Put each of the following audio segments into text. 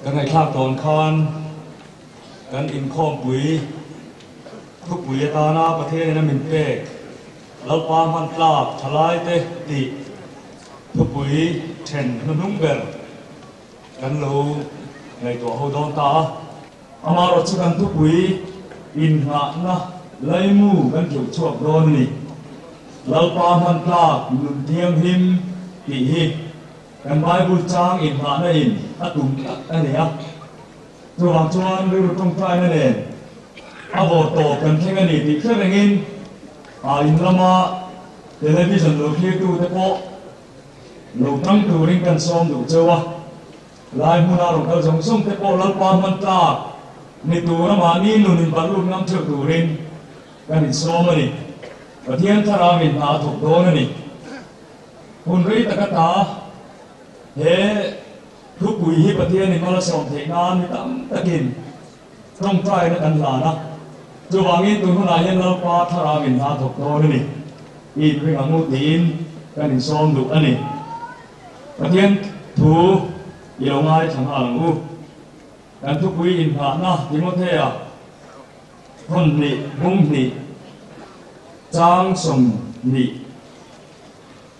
Ka ngaihthlak tawn khan kan inkhawmpui thupui atana Pathianin a min pek Lalpa hman tlak thalaite tih thupui then hnuhnung ber kan lo ngaihtuah ho dawn ta a. Amaherawhchu kan thupui inngahna laimu kan tleuh chhuak dawn a ni. Lalpa hman tlak nun thianghlim tih hi Kan Bible chang inhahna in a tum tak a ni a, chuvang chuan rilru tawngtaina nen a vawr tawp kan thleng a ni tih hre rengin a in lama television lo thlirtute pawh lo tang turin kan sawm duh cheu a, lai hmuna rawn kal zawng zawng te pawh Lalpa hman tlak ni tura mahni nun inbalh lut ngam theuh turin kan insawm a ni. Pathian thlarau in hna a thawk dawn a ni. Hun rei tak ata he thupui hi Pathianin mal a sawm theih nan mi tam takin tawngtaina kan hlan a, chuvangin tun hunah hian Lalpa thlarauin hna thawk dawn a ni i inring ang u tiin kan insawm duh a ni. Pathian thu i lo ngaithla nghal ang u. Kan thupui inngahna Timothea thawn hnih bung hnih chang 20.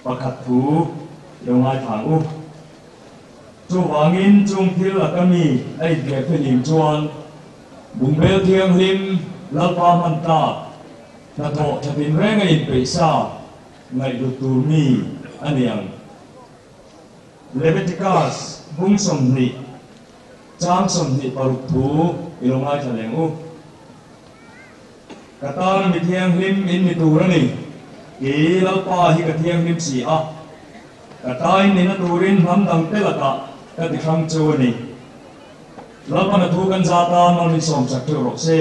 Pakhat thu i lo ngaithla ang u. Chuvangin chung thil a ka mi a inhliah felim chuan bungbel thianghlim Lalpa hman tlak hnathawh tha tinreng a inpeih sa ngaihhlut tur mi a ni ang. Leviticus bung 20 chang 26 thu i lo ngaithla leng u. Ka tan mi thianghlim in ni tur a ni. Kei Lalpa hi ka thianghlim si a, ka tain nihna turin hnam dangte lakah ka ti hrang chu a ni. Lalpan a thu kan za tan mal min sawm chak theuh rawh se.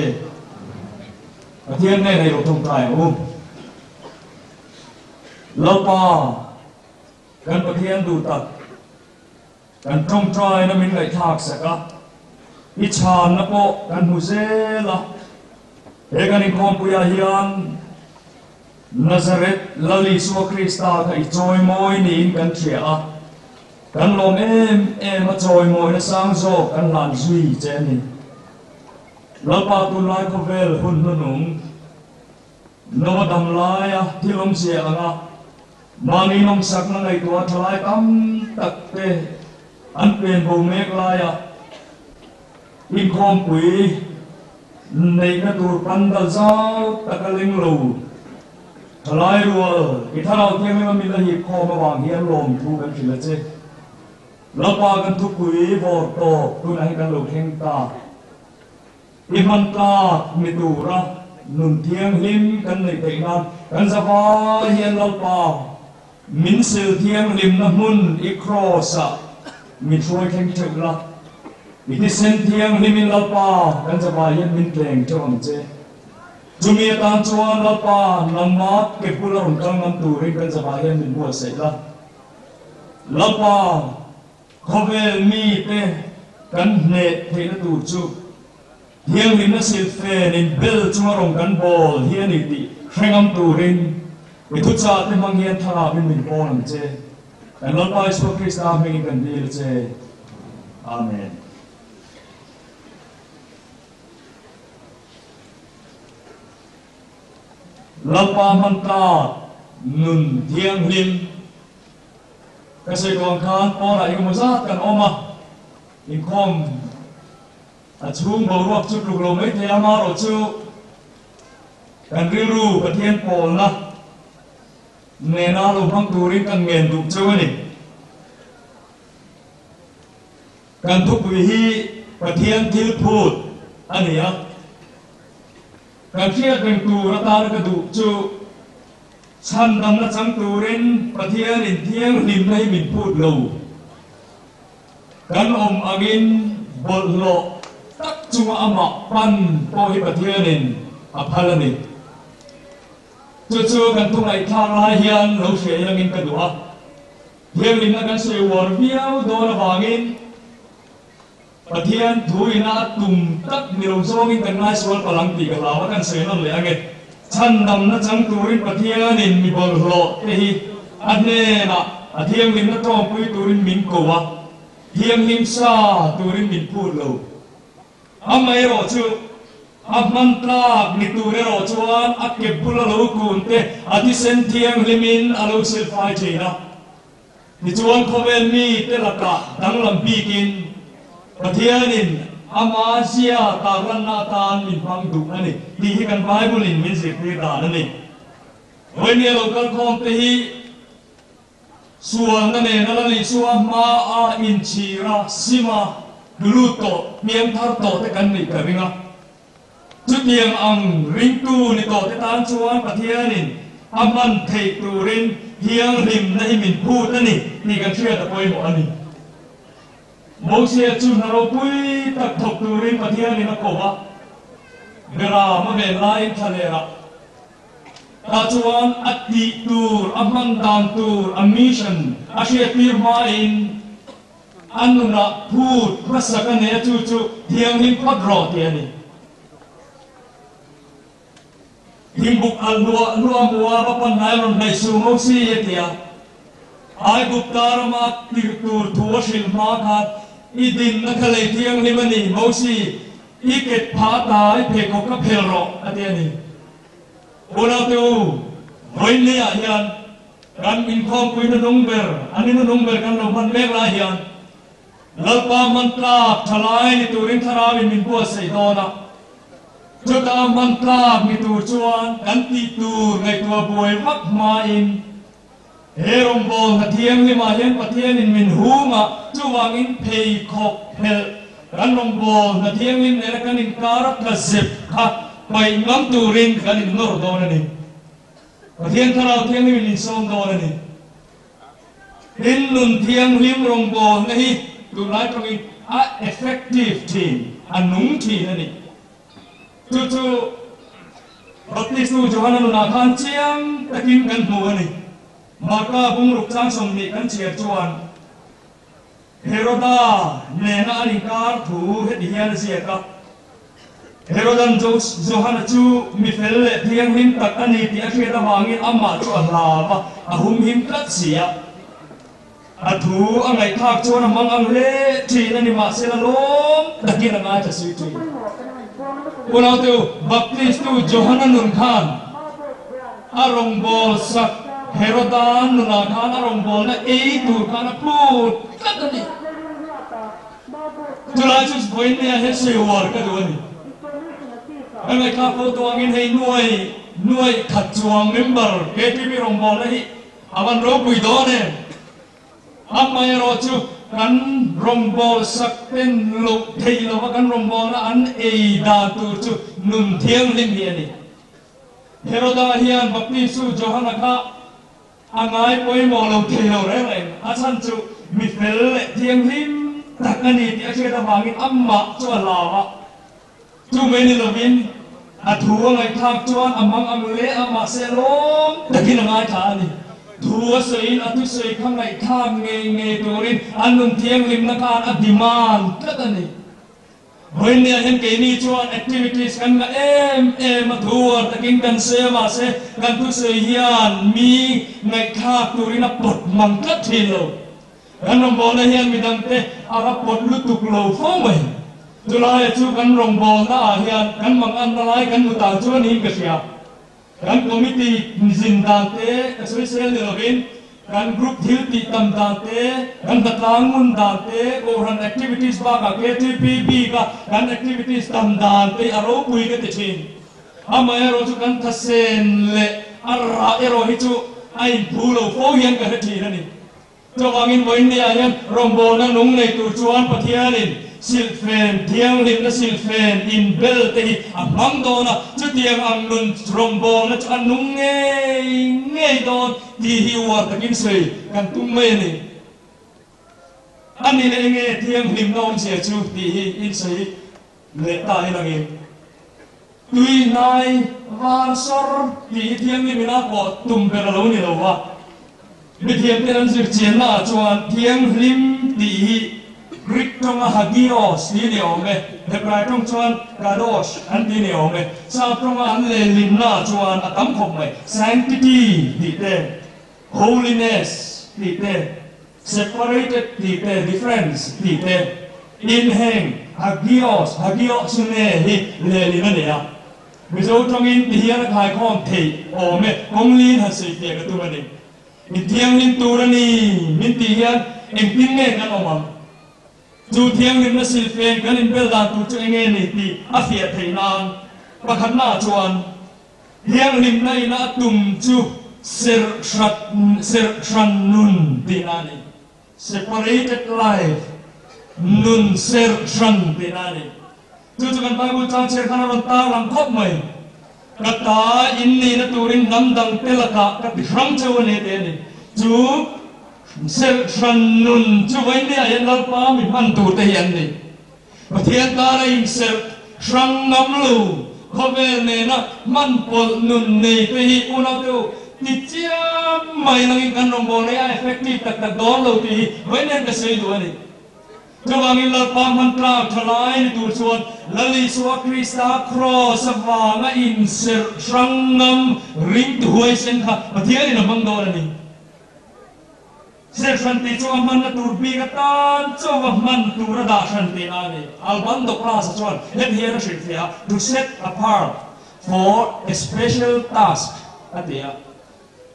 Pathian hnenah i lo tawngtai ang u. Lalpa, kan Pathian duh tak. Kan tawngtaina min ngaihthlak sak a, i chhanna pawh kan hmu zel a. He kan inkhawmpuiah hian Nazareth Lal Isua Krista kha i chawimawi niin kan hria a, kan lawm em em a chawimawina sang zawk kan hlan zui che a ni. Lalpa tunlai khawvel hun hnunung Nova dam laia thil awmzia anga Mahni nawmsakna ngaihtuah thalai tam tak te an pen bo mek laia inkhawmpui neihna tur pandal zau taka leng lo thalai rual i thlarau thianghlim a min a hip khawm avang hian lawmthu kan hrilh a che. Lalpa kan thupui vawr tawp tunah hi kan lo thleng ta. I hman tlak ni tura nun thianghlim kan neih theih nan kan zavai hian Lalpa min sil thianghlimna hmun i Kraws-ah min hruai thleng theuh la. I thisen thianghlimin Lalpa kan zavai hian min tleng theuh ang che. Chumi atan chuan Lalpa nangmah ke bula rawn kal ngam turin kan zavai hian min buatsaih la. Lalpa. Khawvel mite kan hneh theihna tur chu thianghlimna silfen in bel chunga rawn kan bawl hi a ni tih hre ngam turin i thuchah te hmang hian thlarauin min pawl ang che. Kan Lalpa Isua Krista hmingin kan dil a che. Amen. Lalpa hman tlak nun thianghlim. Ka sawi duang khan pawnah engemaw zat kan awm a, inkhawm a chhung boruak chu tluk lo mai thei a, amaherawhchu kan rilru Pathian pawlna nena lo hmang turin kan ngen duh cheu a ni. Kan thupui hi Pathian thil phut a ni a, kan hriat reng tur atana ka duh chu, Chhandamna chang turin Pathianin thianghlimna hi min phut lo. Kan awm angin bawlhhlawh tak chunga amah pan pawh hi Pathianin a phal a ni. Chu chu kan thu ngaihthlak lai hian lo hria ilangin ka duh a. Thianghlimna kan sawi uar viau dawn avangin Pathian thu ina a tum tak ni lo zawngin kan ngaisual palh ang tih ka hlau a, kan sawi nawn leh ang e. Chhandamna chang turin Pathianin mi bawlhhlawh te hi a hnenah a thianghlimna tawngpui turin min ko a. Thianghlim sa turin min phut lo. Amaherawh chu, a hman tlak ni tur erawh chuan a ke bula lo kun te a thisen thianghlimin a lo silfai thin a. Tichuan khawvel mite lakah danglam bikin Pathianin ama zia tarlanna atan min hmang duh a ni tih hi kan Bible-in min zirtir dan a ni. Vawinia lo kalkhawmte hi Sualna nena la Isua hmaa inchhira sima lut tawh, hmiang thar tawh te kan nih ka ring a. Chutiang ang ringtu ni tawh te tan chuan Pathianin a hman theih turin thianghlimna hi min phut a ni tih kan hriat a pawimawh a ni. Mosia chu hna ropui tak thawk turin Pathianin a ko a, Beram a ven laiin thlalerah Tah chuan a tih tur, a hman dan tur, a mission a hriattir hmain a nunah phut hmasak a nei a, chu chu thianghlim phawt rawh tih a ni. Thingbuk alh hluah hluah hmua va pan hnai rawn hnaih suh ngo si a ti a. Aigupta rama tirh tur thu a hrilh hma khan i dinna kha lei thianghlim a ni Mosi, i ket phah ta i pheikhawk kha phel rawh a ti a ni. Unaute u, vawiinleiah hian kan inkhawmpui hnuhnung ber, an in hnuhnung ber kan lo hman mek lai hian Lalpa hman tlak tha lai ni turin Thlarauin min buatsaih dawn a. Chuta hman tlak ni tur chuan kan tih tur ngaihtuah buai vak hmain he rawngbâwl hna thianghlimah hian Pathianin min hung a, chuvangin pheikhawk phelh kan rawngbâwl hna thianghlim nena kan inkar a tla zep kha paih ngam turin kan innawr dawn a ni. Pathian Thlarau Thianghlimin min sawm dawn a ni. Tin, nun thianghlim rawngbâwlna hi tunlai tawngin a effective thin, a nung thin a ni. Chu chu Baptistu Johana nunah khan chiang takin kan hmu a ni. Marka bungruk chang 20 kan chhiar chuan Heroda nena an inkar thu heti hian a ziak a, Herodan Johana chu mi fel leh thianghlim tak a ni tih a hriat avangin amah chu a hlau a, a humhim tlat si a. A thu a ngaihthlak chuan a mang ang hle thin a ni, mahsela lawm takin a ngaithla sui thin. Unaute Baptistu Johana nun khan a rawngbâwl sak Heroda nunah khan a rawngbâwlna ei tur khan a phut tlat a ni. Chulai chu vawiinnia he sawi uar ka duh a ni. Ka ngaihthlak fo tawh angin hei nuai nuai khat chuang member KTP rawngbâwlna hi A van ropui dawn em? Amaherawh chu kan rawngbâwl sak ten loh theih lova kan rawngbâwlna an ei dan tur chu nun thianghlim hi a ni. Heroda hian Baptistu Johana kha a ngai pawimawh lo thei lo reng reng. A chhan chu mi fel leh thianghlim tak a ni tih a hriat avangin amah chu a hlau a. Chu mai ni lovin a thu a ngaihthlak chuan a mang ang hle a, mahse lawm takin a ngaithla a ni. Thu a sawiin a thusawi kha ngaihthlak ngei ngei turin an nun thianghlimna khan a demand tlat a ni. Vawiinniah hian keini chuan activities kan ngah em em a, thu uar takin kan sawi a, mahse kan thusawi hian mi ngaihthlak turin a pawt mang tlat thin lo. Kan rawngbawlna hian midangte a va pawt lutuk lo fo mai. Chulaia chu kan rawngbawlna ah hian kan manganna lai kan hmu ta chu a niin ka hria. Kan committee zin dan te ka sawi sel ni lovin kan group thil tih tam dan te, kan hnatlang ngun dan te, Kohhran activities bakah KTP bika kan activities tam dan te hi a ropui ka ti thin. Amaherawh chu kan thasen leh a rah erawh hi chu a inphu lo fo hian ka hre thin a ni. Chuvangin vawiinniah hian rawngbawlna nung nei tur chuan Pathianin silhfen thianghlimna silhfen inbel te hi a hmang dawn a, chutiang ang nun rawngbawlna chu a nung ngei ngei dawn tih hi uar takin sawi kan tum mai a ni. A ni leh enge thianghlimna awmzia chu tih hi in sawi leh ta ilangin tui hnai var sawr tih hi thianghlim ina pawh tum ber a lo ni lo va. Mithiamte an zir chianna ah chuan thianghlim tih hi Greek tawnga hagios tih ni awm e, Hebrai tawng chuan kadosh an ti ni awm e, Sap tawnga an lehlimna ah chuan a tam khawp mai, sanctity tih te, holiness tih te. Separated tih te, difference tih te in heng hagios, hagiosune hi lehlin a nei a. Mizo tawngin ti hian a khaikhawm theih awm e, kawng liin han sawi fiah ka tum a ni. Inthianghlim tur a ni min tih hian engtin nge kan awm ang? Chu thianghlimna silfen kan inbel dan tur chu enge ni tih a fiah theih nan pakhatnaah chuan thianghlimna ina a tum chu serh hrat serh hran nun tihna a ni. Separated life, nun serh hran tihna a ni. Chu chu kan Bible chang chhiar khan a rawn tarlang khawp mai. Ka ta in nihna turin hnam dangte lakah ka ti hrang cheu a ni tih a ni. Chu serh hran nun chu vawinia hian Lalpa mi hman turte hi an ni. Pathian tana inserh hrang ngam lo khawvel nena hman pawlh nun nei te hi unaute u ti chiam mai langin kan rawngbawlna hi a effective tak tak dawn lo tih hi vawiin ka sawi duh a ni. Chuvangin Lalpa hman tlak tha lai ni tur chuan Lal Isua Krista kraws avanga inserh hrang ngam ringtu huaisen kha Pathianin a hmang dawn a ni. Serh hran tih chu a hmanna tur bik atan chauh a hman tur a dah hran tihna a ni. Albando Class-a chuan heti hian a hrilhfiah a, To set apart for a special task a ti a.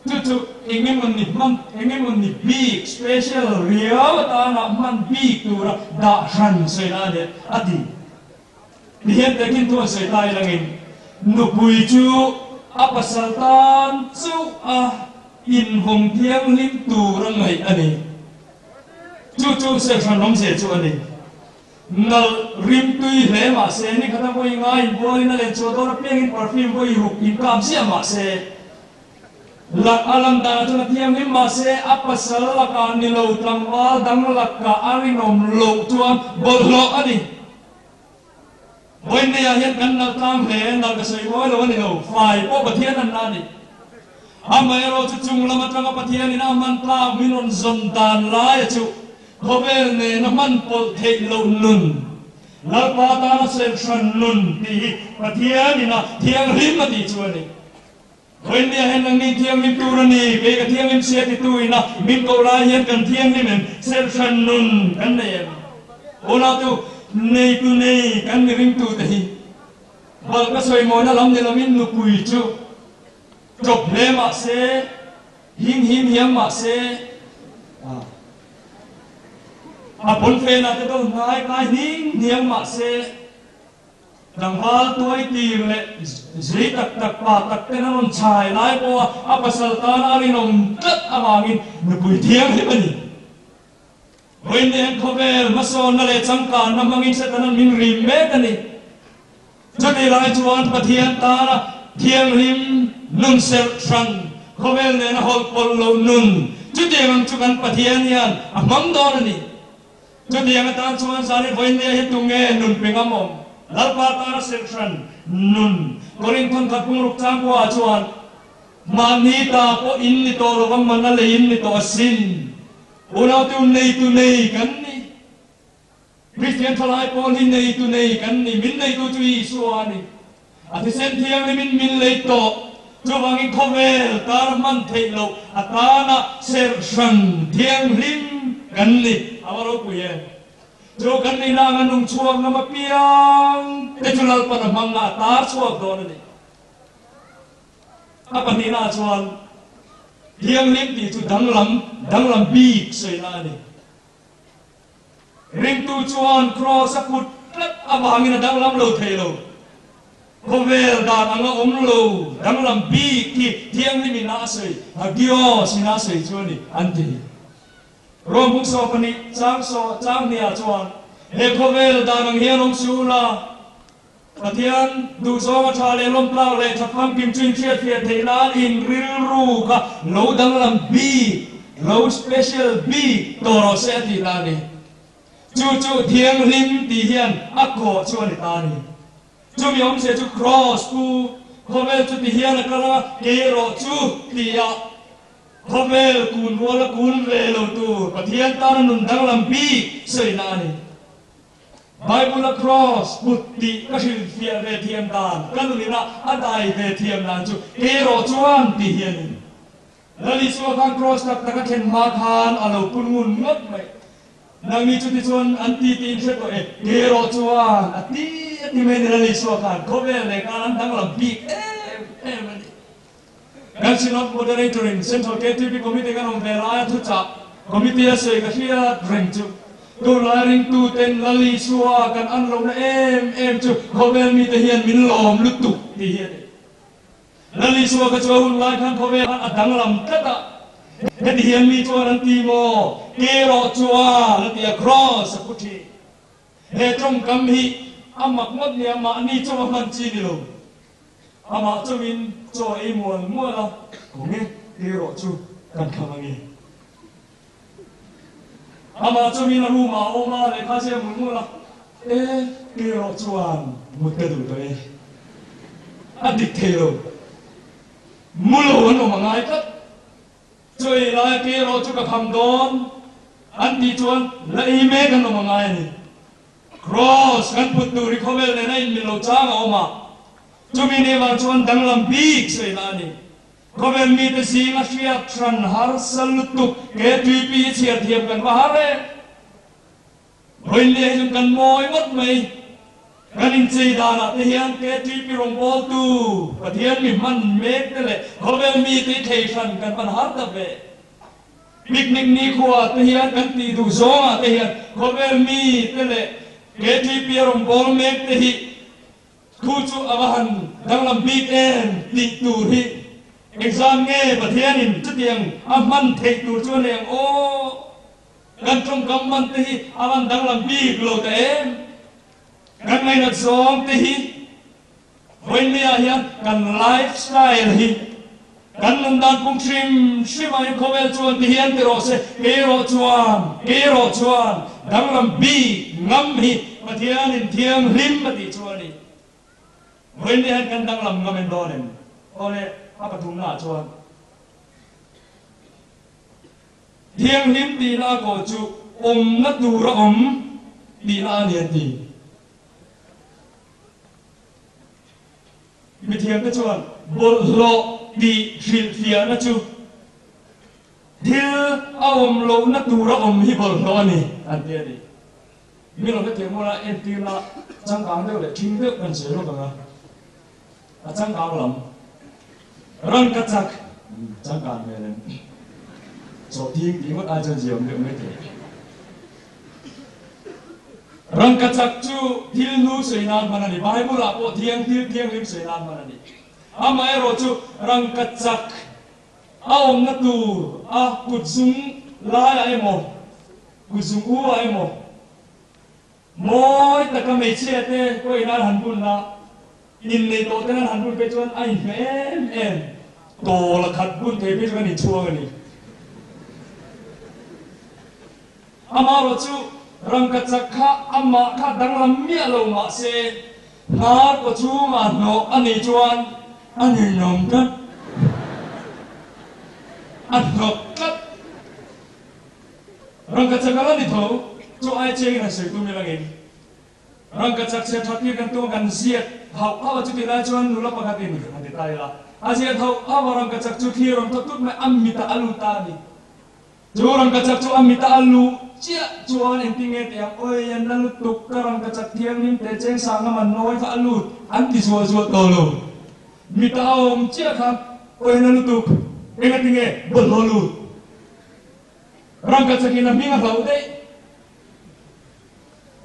Chu chu engemaw ni hman, engemaw ni bik, special, riau atana hman bik tura dah hran sawi na a ni, a ti. Ti hian tehkhin thu an sawi ta ilangin nupui chu a pasal tan chauh a invawng thianghlim tur a ngaih a ni. Chu chu serhran awmzia chu a ni. Nalh rimtui hle mah se, ni khata vawi ngai inbualin a len chhuah dawn apiangin perfume vawi ruk inkap ziah mah se, lak a lam danah chuan a thianghlim mah se, a pasal lakah ni lo tlangval dang lakah a rinawm loh chuan bawlhhlawh a ni. Vawi neiah hian kan nalh tlang hle, nalh ka sawi mawi lo a ni lo, fai pawh Pathian an la a ni. Amaherawhchu chung lam atanga Pathianin a hman tlak min rawn zawn dan laia chu Khawvel nena hman pawlh theih loh nun, Lalpa tana serhran nun tih hi Pathianin a thianghlim a tih chu a ni. Vawinia hian nangni thianghlim tur a ni, kei ka thianghlim sia titu ina min koh lai hian kan thianghlim em? Serhran nun kan nei em? Unautu, neitu nei kan mi ringtute hi balh ka sawi mawina lam ni loin nupui chu ṭawp hle mah se, Him him hiam mah se a pawn fenah te deuh hnai kai hning hniang mah se tlangval tuai tir leh zei tak tak pa tak ten a rawn chhai lai pawha a pasal tana a rinawm tlat avangin nupui thianghlim a ni. Vawiin khawvel hmasawnna leh changkanna hmangin Satan-a'n min rim mek a ni. Chutih lai chuan Pathian tana thianghlim nun serh hran, khawvel nena hawlh pawlh loh nun, chutiang ang chu kan Pathian hian a hmang dawn a ni. Chutiang atan chuan zani vawiinnia hi tunge nun pe ngam awm? Lalpa tana serh hran nun, Korinthon khat pung ruk changkua ah chuan, Mahni ta pawh in ni tawh lo va, man a lei in ni tawh asin. Unautu neitu nei kan ni. Kristian thalai pawl hi neitu nei kan ni. Min neitu chu Isua a ni. A thisen thianghlimin min lei tawh. Chuvangin khawvel tar hman theih loh atana serh hran thianghlim kan ni. A va ropui em? Chu kan nih langa nung chhuak ngam apiang te chu Lalpan a hmang a, a tar chhuak dawn a ni. A pahnihnaah chuan thianghlim tih chu danglam, danglam bik sawina a ni. Ringtu chuan kraws a put tlat avangin a danglam lo thei lo. Khawvel dan anga awm lo danglam bik hi thianghlim ina a sawi, hagios ina a sawi chu a ni, an ti. Rom hung saw pahnih chang saw chang hniah chuan he khawvel dan ang hian awm su ula, Pathian duhzawng a tha leh lawmtlak leh tha famkim chu inhriatfiah theih nan in rilru kha lo danglam bik, lo special bik tawh rawh se a tih ta a ni. Chu chu thianghlim tih hian a kawh chu a ni ta a ni. Chumi awmzia chu Kraws pu khawvel chu ti hian a kal a, kei erawh chu ti a khawvel kun rual a kun ve lo tur Pathian tana nun danglam bik sawina a ni. Bible-a kraws kut tih ka hrilhfiah ve thiam dan, ka nunina a dai ve thiam dan chu kei erawh chuan tih hi a ni. Lal Isua khan Kraws tak tak a thlen hma khan a lo pun ngun ngawt mai. Nangni chuti chuan an ti tiin hre tawh e, kerawh chuan a ti a ti mai ni Lal Isua khan khawvel leh khan an danglam bik em em a ni. Kan Synod Moderator in Central KTP Committee kan awm ve laia thuchah Committee a sawi ka hriat reng chu tunlai ringtu ten Lal Isua kan an lohna em em chu khawvel mite hian min lawm lutuk tih hi a ni. Lal Isua kha chu a hun lai khan khawvel khan a danglam tlat a, heti hian mi chuan an ti maw? Kerawh chuan a ti a, Cross a pu thin. He tawngkam hi a mak ngawt nia, mahni chaw a hman chi ni lo. Amah chauhin chaw a ei mual mual a, Kawng e, kerawh chu kan kham ange. Amah chauhin a room ah a awm a, lehkha a ziak mul mul a, E, kerawh chuan mut ka duh tawh e. A dik thei lo. Mu lo an awm a ngai tlat. Chaw ei lai kerawh chu ka kham dawn an tih chuan la ei mek an awm a ngai a ni. Kraws kan put tur hi khawvel nena inmil lo chang a awm a, chumi ni vang chuan danglam bik sawi lah a ni. Khawvel mite zinga hriat hran harsa lutuk KTP hi chhiar thiam kan va har e. Vawiinleh hi chuan kan mawi ngawt mai. Kan inchei danah te hian KTP rawngbawltu Pathian mi hman mek te leh khawvel mite hi thei hran kan van har ta ve. Picnic nikhua te hian kan tih duh zawngah te hian khawvel mi te leh KTP a rawnbawl mek te hi thu chu a va han danglam bik em tih tur hi engzan nge Pathianin chutiang a hman theih tur chu a nei ang aw? Kan tawngkam hman te hi a van danglam bik lo ta em? Kan ngainat zawng te hi Vawiinlei-ah hian kan life style hi kan nun dan pung hrim hrim ah hian khawvel chuan ti hian ti rawh se, kei erawh chuan, kei erawh chuan danglam bik ngam hi Pathianin thianghlim a tih chu a ni. Vawiinlei hian kan danglam ngam em dawn em? Awle, a pathumna ah chuan thianghlim tihna a kawh chu awmna tur a awm tihna a ni an ti. Mithiamte chuan bawlhhlawh tih hrilhfiahna chu thil a awm lohna tura awm hi bawlhhlawh a ni an ti a ni. Mi lo hrethiam mawla entirna changkang deuh leh thing deuh kan sawi lawk ang a, a changkang lam rangka chak changkan hmel em chawhthing tih ngawt ai chuan ziam deuh mai thei. Rangkachak chu thil hnu sawi nan hman a ni. Bible ah pawh thiang thil thianghlim sawi nan hman a ni. Amaherawhchu rangkachak a awmna tur a kutzung laiah emaw, kutzung u ah emaw mawi taka hmeichhia te pawhin an han bun a, innei tawh ten an han bun phei chuan a inhmeh em em. Tawl a khat bun thei phei chu kan inchhuang a ni. Amaherawh chu rangkachak kha amah kha danglam miah lo mah se, hnar kaw chhungah hnawh a nih chuan a ninawm tlat, a hnawk tlat. Rangkachak a la ni tho, chu ai chiangin han sawi tum ila ngei. Rangkachak chhe that hi kan tum a, kan ziak hauh hauh a, chutih lai chuan nula pakhatin han ti ta ila, a ziak hauh hauh a, rangkachak chu thli a rawn tawt tut mai, a mitah a lut ta a ni. Chu rangkachak chu a mita a luh chiah chuan engtin nge tih ang, Awi, an la lutuk, ka rangkachak thianghlim teh cheng sanga man nawi kha a lut, an ti zual zual tawh lo. Mita a awm chiah khan, Awi, an la lutuk, engati nge bawlhhlawh lut? Rangkachakin a hming a hlauh daih.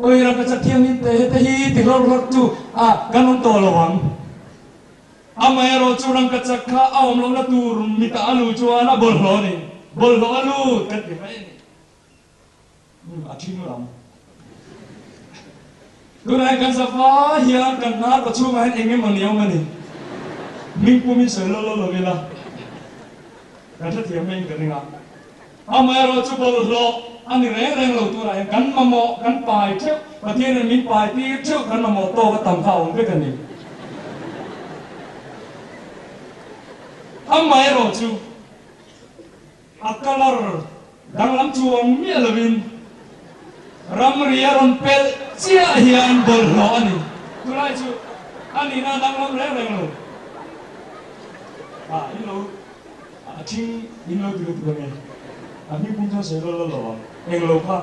Awi, rangkachak thianghlim teh hete hi ti hlawr hlawr chu a kan awm tawh lo ang. Amaherawh chu rangkachak kha a awm lohna tur mitah a luh chuan a bawlhhlawh a ni. Bawlhhlawh a lut kan ti mai a ni. Umm a thing lam. Tunah hian kan zava hian kan hnar ka chhungah hian eng emaw ni a awm a ni. Hming pumin sawi lawlh lawlh lo ila kan hrethiam maiin ka ring a. Amaherawh chu bawlhhlawh a ni reng reng lo turah hian kan mamawh kan pai theuh, Pathianin min pai tir theuh kan mamawh tawk a tam kha a awm vek a ni. Amaherawh chu a colour danglam chuang miah lovin ramri a rawn pelh chiah hian bawlhhlawh a ni. Chulai chu a nihna a danglam reng reng lo. Ah, in lo. A ṭhing in lo ti lutuk ange. A hming pum chuan sawi lawlh lawlh lo ang. Eng lo kha.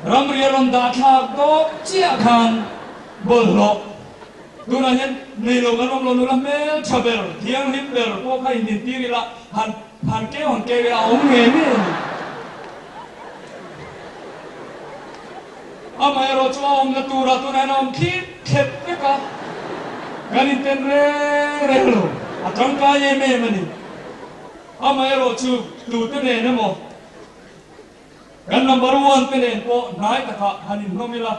Ramri a rawn dah thlak dawk chiah khan bawlhhlawh tunah hian nei lo kan awm lo nula hmel tha ber, thianghlim ber pawh kha indintir ila han han keu han keu ila a awm ngei ngei a ni. Amaherawh chu a awmna turah tunah hian a awm thlip thlep vek a, kan inten reng reng lo, a tangkai em em a ni. Amaherawh chu tute nen emaw kan number one te nen pawh hnai takah han inhnawm ila.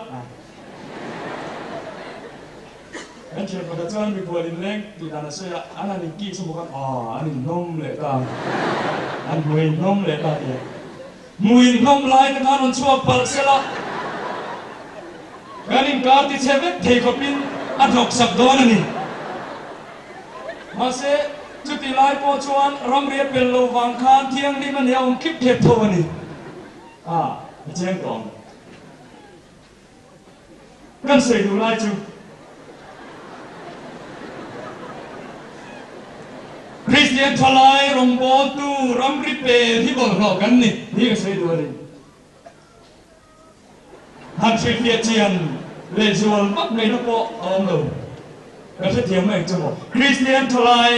Kan thian pakhat chuan mikhual inleng tih dan a sawi a, an han inkih chu bawk a, aw an inhnawm leh ta, an hmuh inhnawm leh ta tih a. Hmuh inhnawm lai te khan rawn chhuak palh sela, kan inkar ti chhe vek thei khawpin a hnawk sak dawn a ni. Mahse, chuti lai pawh chuan ramri a pel lo vang khan thianghlim a nia awm thlip thlep tho a ni. A, a cheng tawh ang. Kan sawi duh lai chu Kristian thalai rawngbawltu ramri pel hi bawlhhlawh kan ni hi ka sawi duh a ni. Han hrilhfiah chian lehzual vak ngaihna pawh a awm lo. Ka hrethiam mai ang chu maw. Kristian thalai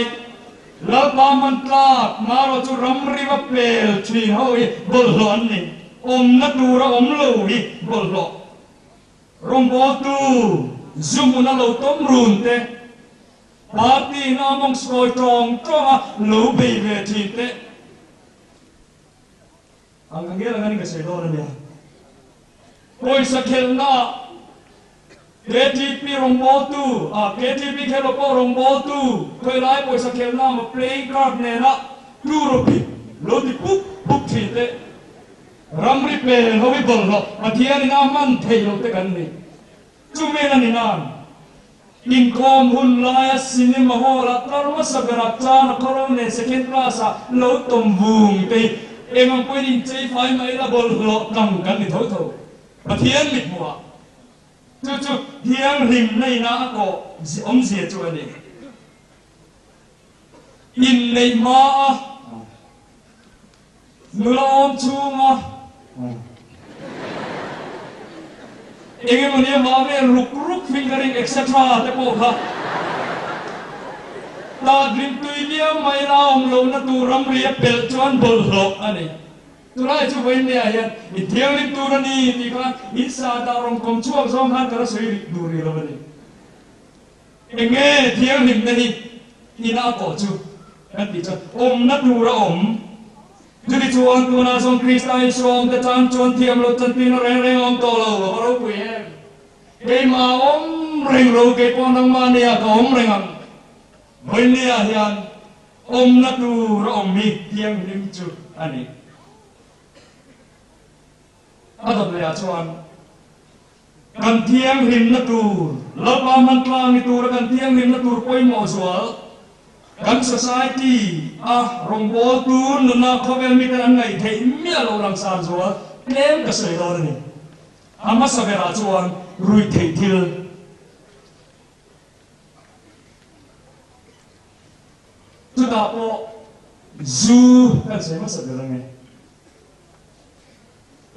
Lalpa man tlak marawh chu ramri va pel thin ho hi bawlhhlawh an ni. Awmna tur a awm lo hi bawlhhlawh. Rawngbawltu zu hmuna lo tawm run te, party in a mawng sawi tawng tawng a lo bei ve thin te ang ka ngel ang anin ka sawi dawn a nia. Pawisa khelhnaah KTP rawngbawltu, ah KTP khelh pawh rawngbawltu khawilai pawisa khelhna maw playing card nena two rupee lo ti pup pup thin te, ramri pel ho hi bawlhhlawh Pathianin a hman theih loh te kan ni. Chumin a ni nan inkhawm hun laia cinema hall ah tlar hmasa berah tan a khawro nen second class ah lo tawm vung te hi eng ang pawhin inchei fai mai la bawlhhlawh tlang kan ni tho tho. Pathian mithmuh ah chu chu thianghlimna ina a kawh awmzia chu a ni. Inneih hma a nula awm chhunga eng emaw nia hma vel ruk ruk fingering etc te pawh kha tat rimtui viau mai la awm lohna tur ramri a pelh chuan bawlhhlawh a ni. Tunlai chu vawiin nia hian in thianghlim tur a ni tih khan in sa dah rawn kawm chhuak zawng khan ka la sawi rih duh rih lo a ni. Eng nge thianghlimna hi ina a kawh chu kan tih chuan awmna tur a awm. Chuti chuan tunah chuan Krista Isua awmte tan chuan thiam loh chantirna reng reng a awm tawh lo, a va ropui em! Keimah a awm reng lo, kei pawh nangmah nia ka awm reng ang. Vawiin nia hian awmna tur a awm hi thianghlim chu a ni. A dawt lehah chuan kan thianghlimna tur, Lalpa hmantlang ni tura kan thianghlimna tur pawimawh zual, kan society a rawngbawltu nuna khawvel miten an ngaih theih miah loh langsar zual tlem ka sawi dawn a ni. A hmasa berah chuan ruihtheih thil. Chutah pawh zu kan sawi hmasa ber ang e.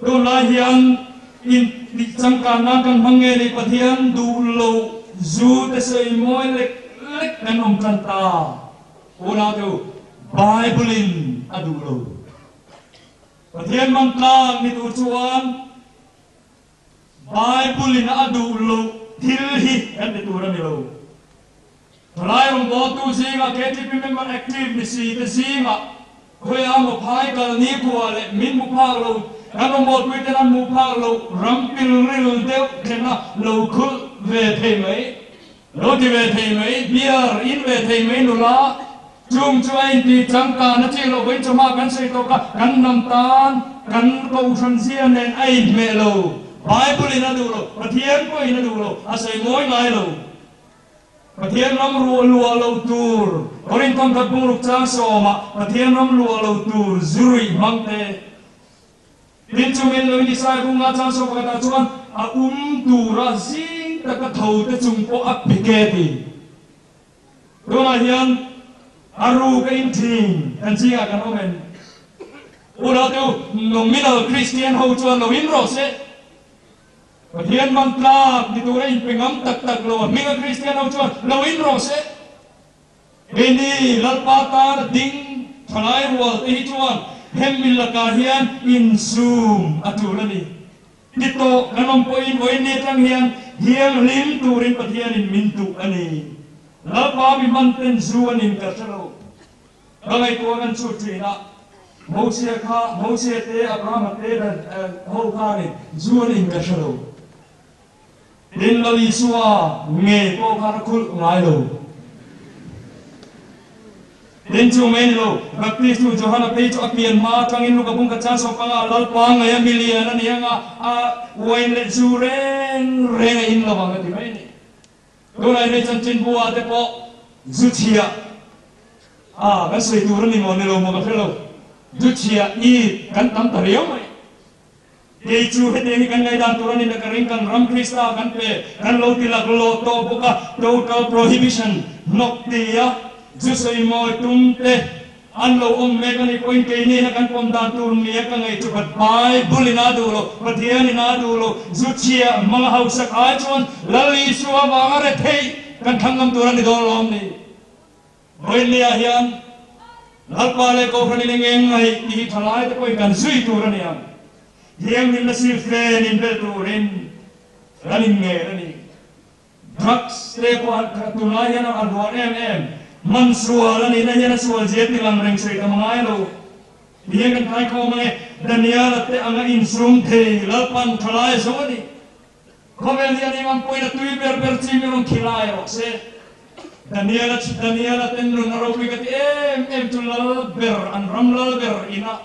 Tunlai hian intih changkan nan kan hmang nge ni Pathian duh lo zu te sawi mawi lek lek kan awm tan ta. Unau te u, Bible in a duh lo. Pathian hmang tlang ni tur chuan Bible in a duh loh thil hi kan ti tur a ni lo. Thalai rawngbawltu zingah KTP member active ni si te zingah khawiah maw phai kal ni khua leh min hmu phak lo, kan rawngbawlpui ten an hmuh phak loh ram pilril deuh thlenna lo khulh ve thei mai, lo ti ve thei mai, beer in ve thei mai nula Chung chu a intih changkan a chih loh vawi chawhma kan sawi tawk a, kan hnam tan kan kohhran zia nen a inhmeh lo. Bible in a duh lo, Pathian pawh in a duh lo, a sawi mawi ngai lo. Pathian ram ruah luah lo tur, Korinthon khat bungruk chang sawmah Pathian ram luah lo tur zu ruih hmang te. Tin chungin lo in Isai bunga chang sawm pakhatah chuan a um tura zing taka tho te chung pawh a pik e ti. Tunah hian A ruk a in thin kan zingah kan awm em? Unau te u, nominal Kristian ho chuan lo in rawh se. Pathian man tlak ni tura inpe ngam tak tak lo a hminga Kristian ho chuan lo in rawh se. Keini Lalpa tana ding thalai rual te hi chuan hemi lakah hian insum a tul a ni. Ti tawh kan awm pawhin vawiin ni atang hian thianghlim turin Pathianin min duh a ni. Lalpa mi hman ten zu an in ka hre lo. Ka ngaihtuah kan chhut thin a, Mosia kha, Mosia te, Abrahama te dan ho khanin zu an in ka hre lo. Tin Lal Isua ngei pawh khan a khulh ngai lo. Tin chu mai ni lo, Baptistu Johana phei chu a pian hma atangin Luka bung khat chang sawmpanga Lalpa ngaih a milian a ni anga a uain leh zu reng reng a in lo ang a ti mai a ni. Tunah hian chanchin bua te pawh zu chhia a kan sawi tur a ni maw ni lo maw ka hre lo, zu chhia i kan tam ta riau mai. Kei chu hetiang hi kan ngaihdan tur a ni na ka ring, kan ram Krista kan pe, kan lo ti laklawh tawh bawk a, total prohibition hnawk ti a zu sawi mawi tum te an lo awm mek a nih pawhin keini na kan pawm dan tur nia ka ngaih chu bat Bible in a duh lo, Pathian in a duh lo, zu chhia hmang hausak ai chuan Lal Isua vanga retheih kan thlang ngam tur a ni dawn lawm ni. Vawiinniah hian Lalpa leh Kohhran in eng eng ngaih tih hi thalai te pawhin kan zui tur a ni ang. Thianghlimna sir fen inbel turin kan inngen a ni. Drugs te pawh an tunlai hian a ruah em em. Man sual a nihna hian a sual zia ti lang reng sawi tam a ngai lo. Ti hian kan thaikhawm ang e, Daniel-a te anga insum thei Lalpan thalai zo a ni. Khawvel hian eng ang pawhin a tui ber ber chi mi rawn khilai rawh se. Daniela chu Daniela ten nun a ropui ka ti em em chu lal ber an ram lal ber ina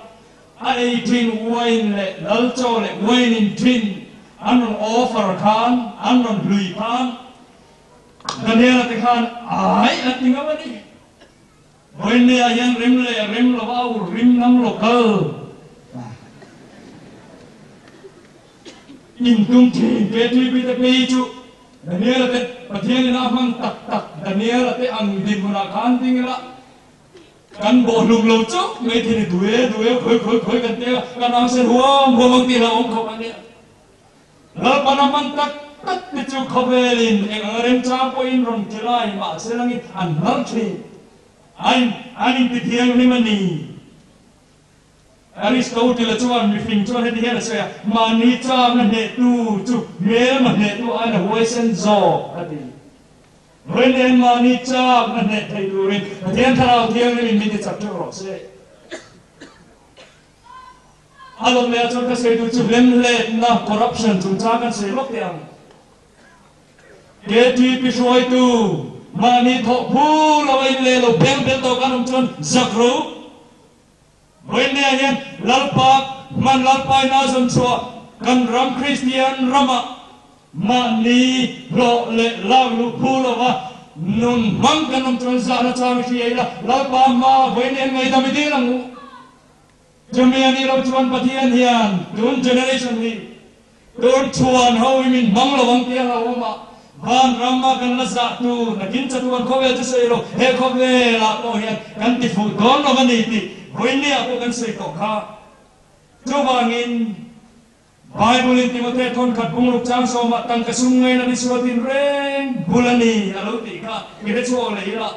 a ei thin wine leh lal chaw leh wine in thin an rawn offer khan an rawn hlui khan Daniela te khan ai an ti ngam a ni. Vawiinlei ah hian rem leh rem lova a ur rim ngam lo kal. In tum thin KTP te phei chu Daniela te Pathian in a hmang tak tak Daniela te ang dinhmunah khan ding ila kan bawhhlum lo chauh mai thin i duh e duh e khawi khawi khawi kan tia kan ang sen huam huam ang tih hlauhawm khawp a nia. Lalpan a hman tak tak te chu khawvelin eng anga remchang pawhin rawn ti lai mahse langin an hnar thin. An an inti thianghlim a ni. Aristotle-a chuan mifing chuan heti hian a sawi a, Mahni chang a hnehtu chu hmelma hnehtu aiin a huaisen zawk a ti. Vawiin mahni chak na hneh thei turin Pathian Thlarau Thianghlimin min ti chak teuh rawh se. A lawm leh ah chuan ka sawi duh chu hlemhletna, corruption, chungchang kan sawi lawk teh ang. KTP hruaitu mahni thawh phu lo a in leh lo beng bel tawh kan awm chuan zak ro. Vawiinleh ah hian Lalpa hman Lalpa in a zawn chhuah kan ram Kristian ramah mahni hlawh leh lak luh phu lova nun hmang kan awm chuan zahna chang i hria ila Lalpa hma vawiinleh an ngaidam i dil ang u. Chumi a nih loh chuan Pathian hian tun generation hi tun chhuan ho hi min hmang lo ang tih a hlauhawm a, van rama kan la zah tur nakin chatuan khawvel chu sawi lo, he khawvelah pawh hian kan ti fuh dawn lo a ni tih vawiinniah pawh kan sawi tawh kha. Chuvangin Bible-in Timothea thawnkhat bungruk chang sawmah tangka sum ngaina ni suatin reng bul a ni a lo tih kha i hre chhuak leh ila.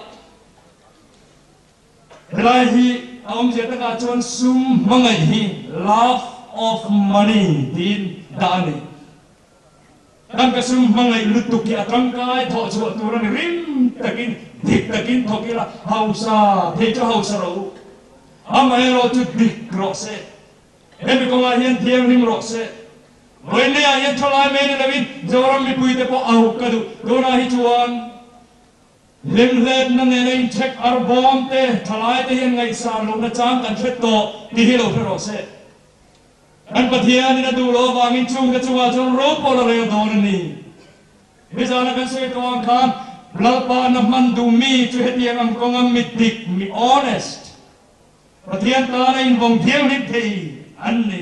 Helai hi a awmzia takah chuan sum hmangaih hi love of money tiin dah a ni. Kan ka sum hmangaih lutuk hi a tangkai thawh chhuah tur a ni rim takin dik takin thawk ila hausa thei chu hausa rawh u. Amaherawh chu dik rawh se. Hemi kawngah hian thianghlim rawh se. Vawiinleiah hian thalai mai ni loin Zoram mipuite pawh auh ka duh. Tunah hi chuan. Hlimhletna nena inchhek ar bawm te, thalai te hian ngaihsan lohna chang kan hre tawh tih hi lo hre rawh se. Kan Pathianin a duh loh avangin chungte chungah chuan ro pawh la rel dawn a ni. Nizana kan sawi tawh ang khan Lalpa na hman duh mi chu hetiang ang kawnga mi dik, mi honest, Pathian tana invawng thianghlim thei an ni.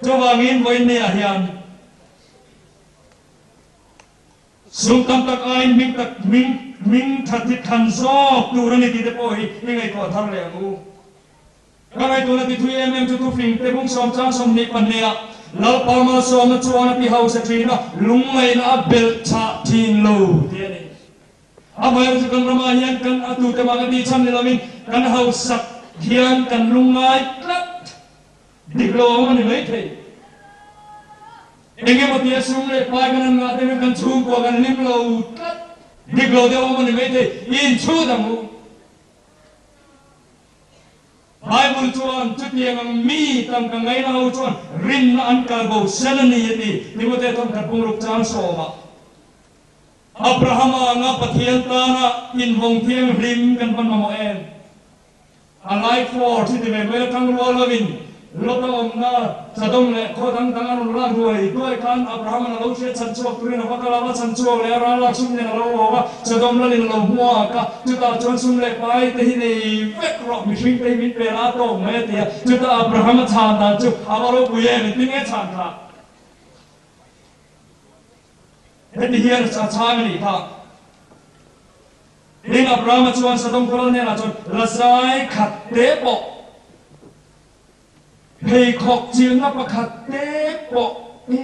Chuvangin vawiinniah hian. Sum tam tak aiin hming tak hming hming that hi thlan zawk tur a ni tih te pawh hi i ngaihtuah thar leh ang u. Ka ngaihtuahna ti thui em em chu thufing te bung sawm chang 22 ah Lalpa malsawmna chuan a ti hausa thin a, lungngaihna a belh chah thin lo tih a ni. Amaherawhchu kan ramah hian kan a tute mah ka tih chhan ni lovin kan hausak hian kan lungngai tlat dik lo awm a ni maithei. Eng emaw tia sum leh pai kan han ngah deuhin kan chhungkua kan hlim lo tlat dik lo deuh awm a ni maithei. Inchhut ang u. Bible chuan chutiang ang mi tangka ngaina ho chuan rinna an kal bo sen a ni a ti, Timothea thawmkhat pumruk chang sawmah. Abrahama anga Pathian tana invawng thianghlim kan hman mamawh em? A life force hi ti ve mai atang rual lovin Lota awmna Sodom leh khaw dang dang a rawn lak duai duai khan Abrahama'n a lo hriat chhan chhuak turin a va kal a, va chhan chhuak leh a ral lak sum nen a lo awm a, Sodom lalin a lo hmuak a, chutah chuan sum leh pai te hi nei vek rawh, mihring te hi min pe la tawk mai a ti a, chutah Abrahama chhan dan chu a va ropui em, engtin nge chhan kha? Heti hian a chhang a nih kha. Tin, Abrahama chuan Sodom khaw lal hnenah chuan lazai khat te pawh, Pheikhawk chilna pakhat te pawh e.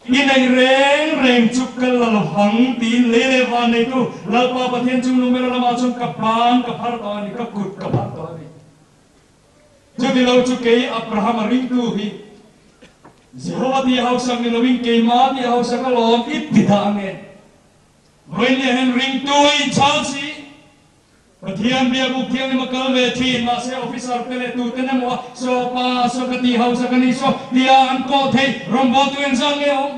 I neih reng reng chu ka la lovang tiin lei leh van neitu Lalpa Pathian chung numera lamah chuan ka ban ka phar tawh a ni, ka kut ka phar tawh a ni. Chuti lo chu kei Abrahama ringtu hi Jehova tih hausak ni lovin keimah tih hausak alawm i ti dah ange. Vawiin hian ringtu a inchhal si. Pathian biakuk thianghlim a kal ve thin, mahse officer te leh tuten emaw a saw pa saw ka tih hausa ka ni saw tia an kawh theih rawngbawltu engzah nge a awm?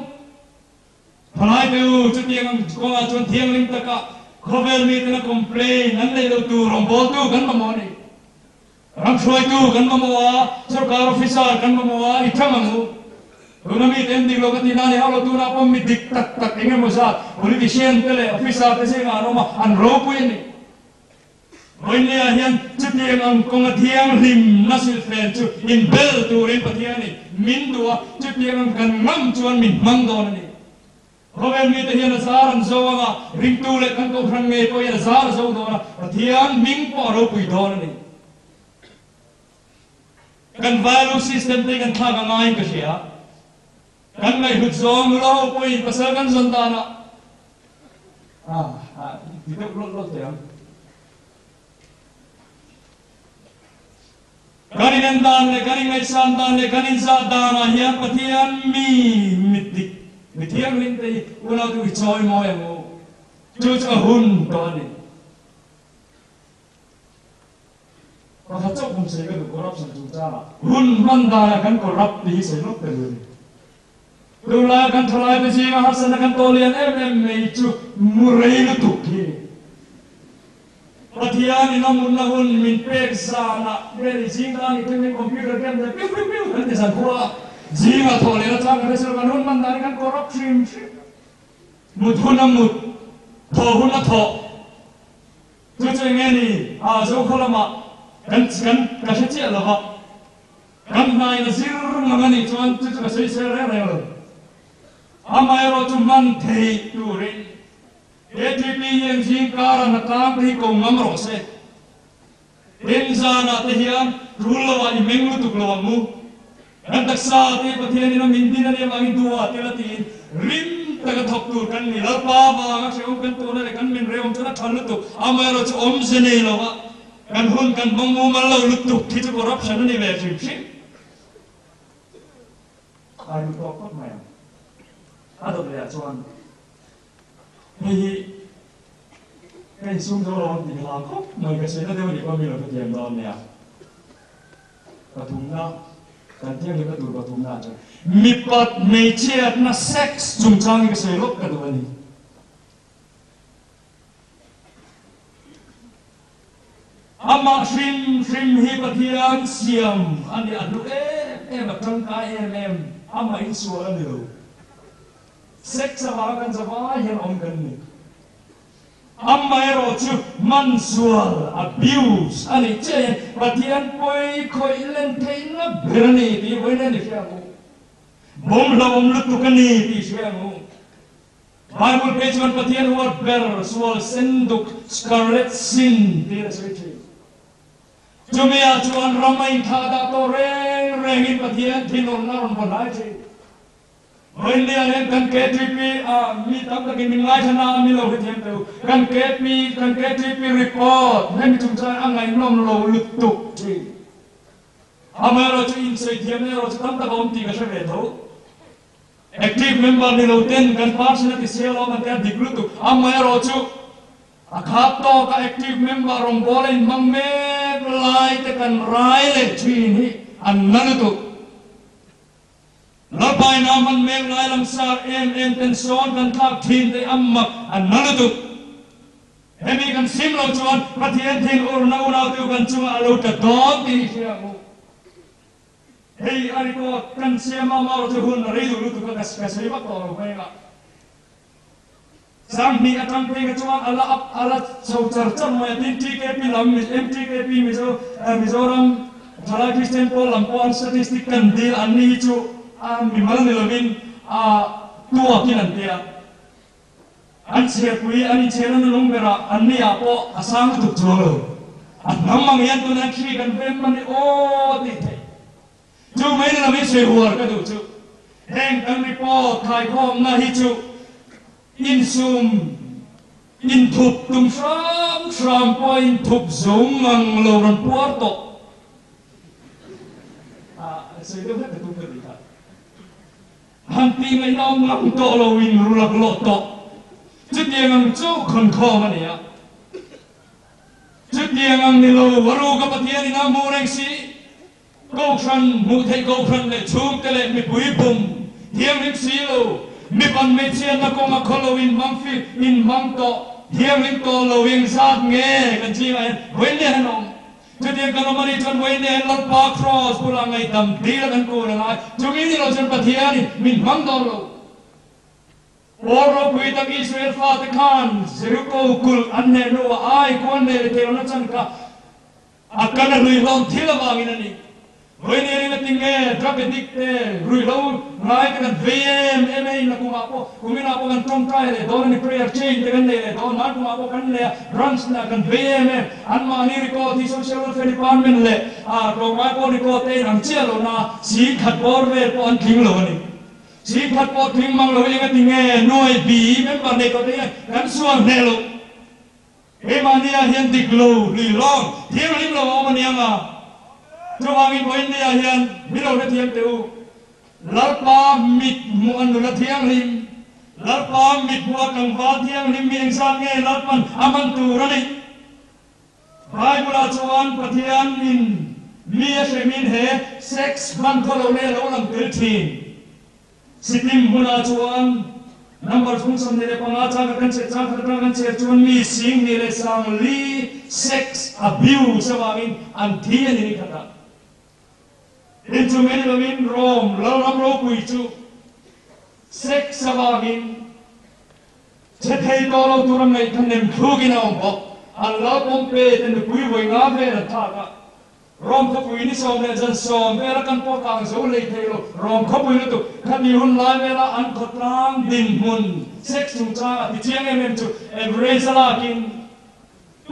Thalai te u, chutiang ang kawngah chuan thianghlim taka khawvel miten a complain an neih loh tur rawngbawltu kan mamawh a ni. Ram hruaitu kan mamawh a, sorkar officer kan mamawh a, i thang ang u. Tuna mite an dik lo ka tih nan i hauh lo, tunah pawh mi dik tak tak eng emaw zat politician te leh officer te zingah an awm a, an ropui a ni. Vawiinlei-ah hian chutiang ang kawnga thianghlimna silhfen chu inbel turin Pathianin min duh a, chutiang ang kan ngam chuan min hmang dawn a ni. Khawvel mite hian a zar an zo ang a, ringtu leh kan kohhran ngei pawh hian a zar a zo dawn a, Pathian hming pawh a ropui dawn a ni. Kan value system te hi kan thlak a ngaiin ka hria. Kan ngaihhlut zawng nula ho pawhin pasal kan zawn danah ah ti deuh lawlh lawlh teh ang. Kan inen dan leh kan ingaihsan dan leh kan inzah danah hian Pathian mi mit dik, mi thianghlim te hi unau te i chawi mawi ang u. Chu chu a hun tawh a ni. Pakhat chauh kum sei ka duh corruption chungchangah hun hman danah kan corrupt tih hi sawi lawk ta duh a ni. Tunlaia kan thalaite zinga harsatna kan tawh lian em em mai chu mu rei lutuk hi. Pathian in a mutna hun min pek zanah Mary zing tan i thlengin computer game te piu piu piu kan ti zan khua a, zingah thawh leh atang kan hre kan hun hman dan hi kan corrupt hrim hrim. Mut hun a mut, thawh hun a thawh. Chu chu enge ni a Zokhaw lamah kan kan ka hre chiah lo va, kan hnain a zir ngang a nih chuan chu chu ka sawisel reng reng lo. Amaherawh chu hman theih turin ATP hian zing kara hnatlang te hi ko ngam rawh se. Tin zanah te hian tul lo ah i meng lutuk lo ang u. Kan taksa te Pathian in a min din a nih avangin duhah tel a tiin rim taka thawk tur kan ni. Lalpa vanga hrehawm kan tawhna leh kan men rehawm chuan a tha lutuk. Amaherawh chu awmze nei lo a kan hun kan hmang mumal lo lutuk hi chu corruption a ni ve hrim hrim. A ru tawk tawk mai ang. A dawt leh ah chuan. Hei hi ka insum zo lo ang tih ka hlau khawp mai, ka sawi na deuh a nih pawh mi lo hrethiam dawn nia. Pathumna, kan thianghlimna tur pathumna ah chuan mipat hmeichhiatna, sex, chungchang hi ka sawi lawk ka duh a ni. Amah hrim hrim hi Pathian siam a ni, a hlu em em, a tangkai em em, amah insual a ni lo. Sex avanga kan zavai hian awm kan ni. Amaherawh chu hmansual, abuse, a nih chiah hian Pathian pawi khawih len theihna ber a ni tih vawiin a ni hria ang u. Bawm hlauhawm lutuk a ni tih hria ang u. Bible phei chuan Pathian huat ber sual sen duk, scarlet sin, tiin a sawi thin. Chumi ah chuan ram a inthlah dah tawh reng rengin Pathian thinurna a rawn vaw hnai thin. Vawiinni ah hian kan KTP ah mi tam takin min ngaithla na a mi lo hrethiam teh u. Kan KP kan KTP report hemi chungchang a ngaihnawm lo lutuk thin. Amaherawhchu insawi thiamna erawh chu tam tak a awm tih ka hre ve tho. Active member ni lo ten kan party a ti sial awm an ti a dik lutuk. Amaherawhchu a khat tawk a active member rawngbâwl a inhmang mek lai te kan rai leh thin hi an na lutuk. Lalpaina hman mek lai langsar em em ten sawn kan tlak thin te a mak an na lutuk. Hemi kan sim lo chuan Pathian thin urna unautu kan chungah a lo tla dawn tih hi hria ang u. Hei a record kan siam a marawh chu hun a rei duh lutuk a ka sawi vak tawh lo mai ang a. 2000 atang phei kha chuan a la up a la chho char char mai a, tin TKP lam MTKP Mizo Mizoram Thalai Kristian Pawl lam pawh an statistic kan dil an ni hi chu a mimal ni lovin a tuakin an tia. An chhiarpui an inchhiarna nulung berah an ni ah pawh a sang lutuk chuang lo. A hnam ang hian tunah khi kan vem man i aw tih theih. Chu mai ni lovin sawi huar ka duh chu heng kan report khaikhawmna hi chu insum inthup tum hram hram pawh a inthup zo ngang lo rawn puar tawh a sawi deuh hlek ka tum ka tih kha. Han tih ngaihna awm ngang tawh lo in ru laklawh tawh. Chutiang ang chu khawnkhawm a ni a. Chutiang ang ni lo, a ruka Pathian in a hmuh reng si. Kohhran, hmuh theih kohhran leh chhungte leh mipui bum thianghlim si lo, mipan hmeichhiatna kawnga khaw lo in hmang fi in hmang tawh thianghlim tawh lo engzat nge kan chingah hian vawiin leh han awm. Chutiang kan awm a nih chuan vawiin leh hian Lalpa Kraws bulah ngaihdam dil a kan kun a ngai. Chumi ni lo chuan Pathianin min hmang dawn lo. Pawl ropui tak Israel fate khan Jeriko kulh an hneh hnuah ai kuan nei leh theih lohna chan kha A kan a ruihhlawm thil avangin a ni. Vawiin eng a ti nge drug addict te ruihhlo ngai te kan vei em em e inla kumah pawh kuminah pawh kan tawngtai leh dawn a ni prayer chain te kan nei leh dawn hman kumah pawh kan nei a branch na kan vei em em an mahni record hi social welfare department leh a tlawmngai pawh record te in ang chiah lo na sing khat bawr vel pawh an tling lo a ni. Sing khat pawh tling mang lo eng a ti nge nuai bi member nei tawh te hian kan sual hneh loh. Keimahniah hian dik lo, hlui hlawm, thianghlim lo a awm a niang a. Chuvangin vawiinniah hian mi lo hrethiam teh u. Lalpa mit hmuh a nula thianghlim, Lalpa mit hmuh a tlangval thianghlim mi engzat nge Lalpan a hman tur a ni? Bible-ah chuan Pathian in mi a hremin he sex hman khaw lo leh a lo lang tel thin. Sikkim hmunah chuan number thum 25 chang kan chhiar chang khat atanga kan chhiar chuan mi 10,004 sex abuse avangin an thi a ni ni khatah. Tin chu mai ni lovin Rome lalram ropui chu sex avangin che thei tawh lo tura ngaih kha nem thlukin a awm bawk. An lal Pompey te nupui vawi nga vel an thlak a. Rom khawpui ni 10 vel a kan pawh kang zo hlei thei lo. Rom khawpui lutuk khati hun lai vela an khawtlang dinhmun sex chungchang a ti chiang em em chu average a lakin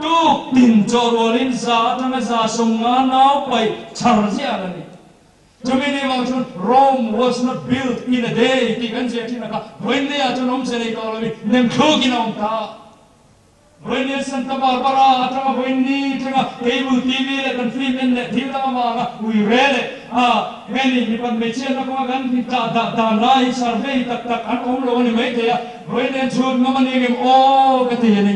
tuk tin chaw rualin za atanga 150 nau paih chhar ziah a ni. Chumi ni vang chuan Rome was not built in a day tih kan ziah thin a kha vawiinlei ah chuan awmze nei tawh lovin nemthluk in a awm ta. Vawiin Santa Barbara atanga vawiin ni thlenga cable TV leh kan film en leh thil dang avanga ui re leh a heni mipat hmeichhiatna kawnga kan intah dah dan lai hi survey tak tak an awm lo a ni maithei a, vawiin en chhut ngam a ni ngem aw ka ti a ni.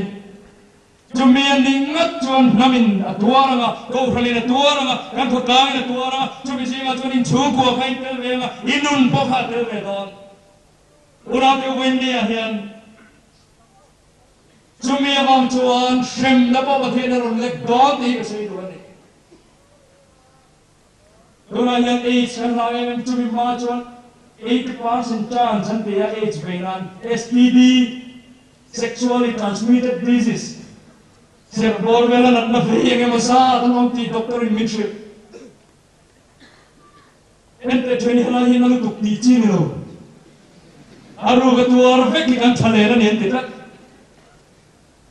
Chumi a nih ngat chuan hnamin a tuar ang a, kohhranin a tuar ang a, kan khawtlangin a tuar ang a, chumi zingah chuan inchhungkua kha in tel ve ang a, i nun pawh kha a tel ve dawn. Unaute vawiin ni-ah hian. Chumi avang chuan hremna pawh Pathian a rawn lek dawn tih hi ka sawi duh a ni. Tunah hian AIDS kan hlau em em, chumi hma chuan 80% chance an ti a AIDS vei nan, STD, Sexually Transmitted Disease, serh bawr vela natna vei eng emaw zat an awm tih doctor in min hrilh. Enteh ṭhen hi helai hian a lutuk tih chi ni lo. A ruk a tuar vek hi kan ṭha len a ni an ti tlat.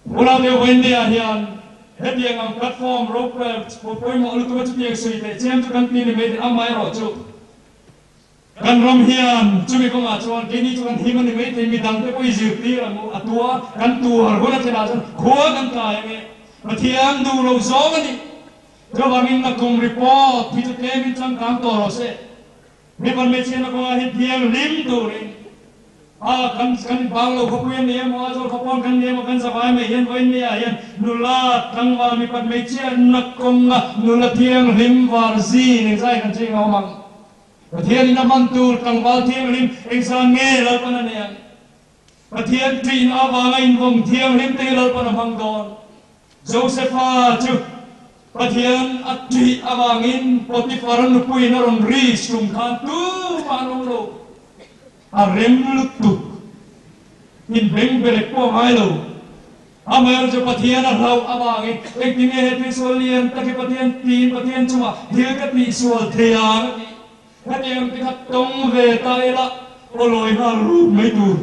Ula deuh Vaindia hian hetiang ang platform ropui pawimawh lutuk a chutiang sawi theih chiam chu kan ti ni mai thei, amaherawh chu kan ram hian chumi kawngah chuan keini chu kan him a ni mai thei, midang te pawh i zirtir ang u, a tuar kan tuar hun a thlenah chuan khua kan tlai ang e, Pathian duh lo zawng a ni. Chuvangin nakum report hi chu tlemin changkang tawh rawh se. Mipa hmeichhiatna kawngah hi thianghlim turin a kan kan bang lo khawpui a ni emaw, Aizawl khawpawn kan ni emaw, kan zavai mai hian vawiin ni ah hian nula tlangval mipa hmeichhiatna kawnga nula thianghlim var zin engzai kan ching a awm ang. Pathianin a hman tur tlangval thianghlim engzan nge Lalpan a nei ang? Pathian ṭihna avanga invawng thianghlim te hi Lalpan a hmang dawn. Josefa chu Pathian a ṭih avangin Potifar-a nupuiin a rawn ri sum khan tumah an awm lo. A rem lutuk. Inbeng berek pawh a ngai lo. Amaherawhchu chu Pathian a hlauh avangin engtin nge he thil sual lian tak hi Pathian tiin Pathian chungah thil ka tihsual thei ang a tih. Hetiang te kha tawng ve ta ila aw lawi nghal rup mai tur.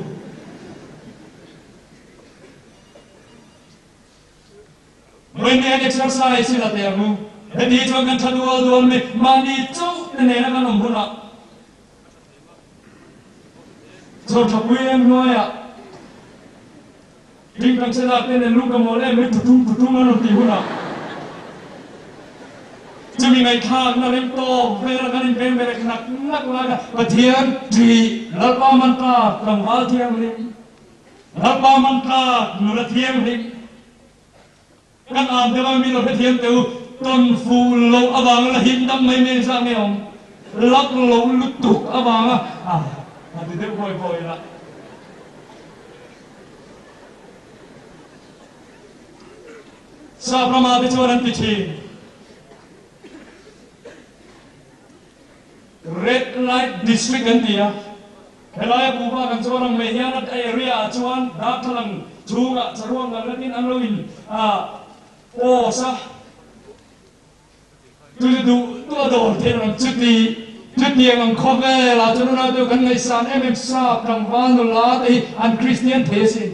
Vawiin exercise hi la teh ang u. Heti hi chuan kan tha dual dual mai, mahni chauh te nena kan awm hunah chhawrthapui em hnuaiah ding kan che lak te nen lung ka mawl em mai tutum tutum an rawn tih hunah chumi ngaihthlakna rem tawk vela kan inbeng berek nak nak lai kha Pathian ṭih Lalpa man tlak tlangval thianghlim Lalpa man tlak nula thianghlim Kan am deuh a, mi lo hrethiam teh u, tawn fuh loh avanga la him dam mai mai zah nge awm, lak lo lutuk avanga a a ti deuh hawi hawi la. Sap rama te chuan an ti thin. Red light district an ti a, helaia Buhva kan chuan ang mai hian a area ah chuan darthlalang chhungah saruang ngal natin an lo in post a, chu chu duh duh a dawr theih ang chuti chutiang ang khawvel ah chuan unau deuh kan ngaihsan em em sap tlangval nula te hi an Kristian thei asin,